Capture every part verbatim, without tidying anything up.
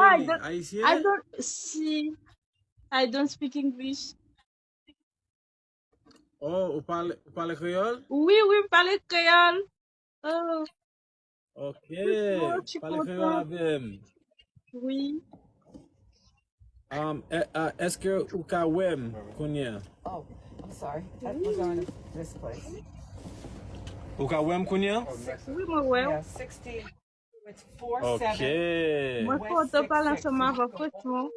I don't, I don't, si, I don't speak English. Oh, ou pale, ou pale kreyòl? Wi, wi, m pale kreyòl. Oh. Ok, pale kreyòl avè m. Wi. Um, e- a- èske ou ka wè m kounye a? Oh, I'm sorry. That was on this place. Ou ka wè m kounye a? Wi, mwen wè w. Yeah, sixty. It's four seven. Ok. Mwen kontan pale ansanm avè w, franchman.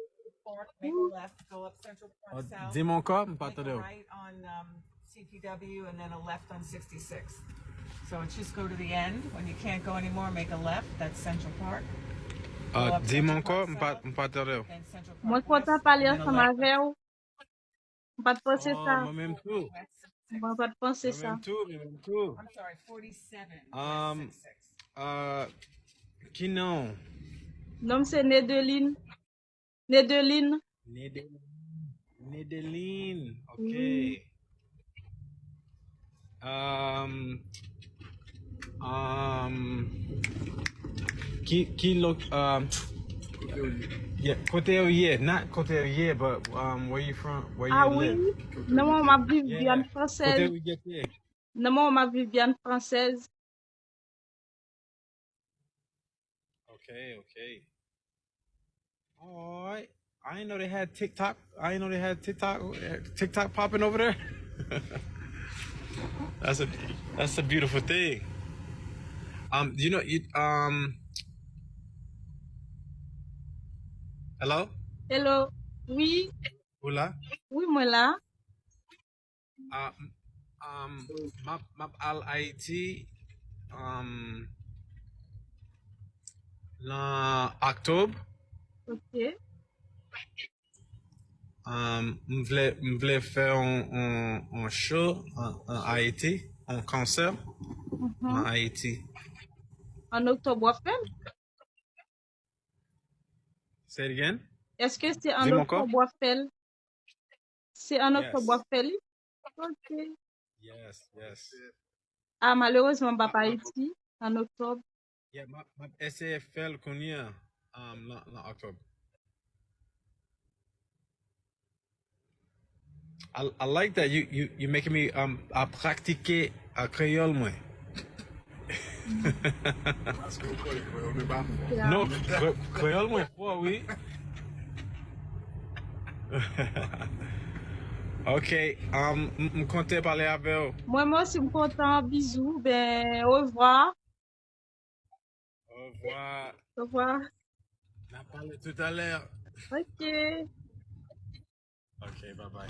Make a left, go up Central Park South. Di m ankò, m pa tande w. Right on um, C P W and then a left on sixty-six. So it's just go to the end. When you can't go anymore, make a left. That's Central Park. Uh, di m ankò, m pa, m pa tande w. Mwen kontan pale ansanm avè w. M pa t panse sa. Mwen menm tou. Mwen pa t panse sa. Mwen menm tou, mwen menm tou. I'm sorry, forty-seven. Um, uh, ki non? Non m se Nedeline. Nedeline. Nedeline. Nedeline. Ok. Um, um, ki, ki lo, um, yeah, kote ou ye? Not kote ou ye, but um, where you from? Where you Ah live? Wi, nan moman m ap viv Guyane Kote Française. Ou ye? Nan moman m ap viv Guyane Française. Ok, ok. Alright. I didn't know they had TikTok. I didn't know they had TikTok. TikTok popping over there. That's a that's a beautiful thing. Um, you know, you um. Hello. Hello. Wi. Ou la? Wi, mwen la. Ah, m- um, m ap m ap al Ayiti um, nan Octobre. Ok. Um, m vle m vle fè yon, yon, yon show an, an Ayiti, yon konsè an Ayiti. An oktòb w ap fè l? Say it again. Èske se an oktòb w ap fè l? Se an oktòb w ap fè li? Ok. Yes, yes. Ah, malerezman, m p ap Ayiti an oktòb. Yeah, m ap eseye fè l kounye a um, nan, nan oktòb. I, I like that you you you making me um I praktike a kreyòl mwen. Non, kreyòl mwen fò wi. Ok, um, m kontan pale avè w. Mwen mwen osi m kontan, bizou, ben, orevwa. Orevwa. Orevwa. N ap pale toutalè. Ok. Ok, bye bye.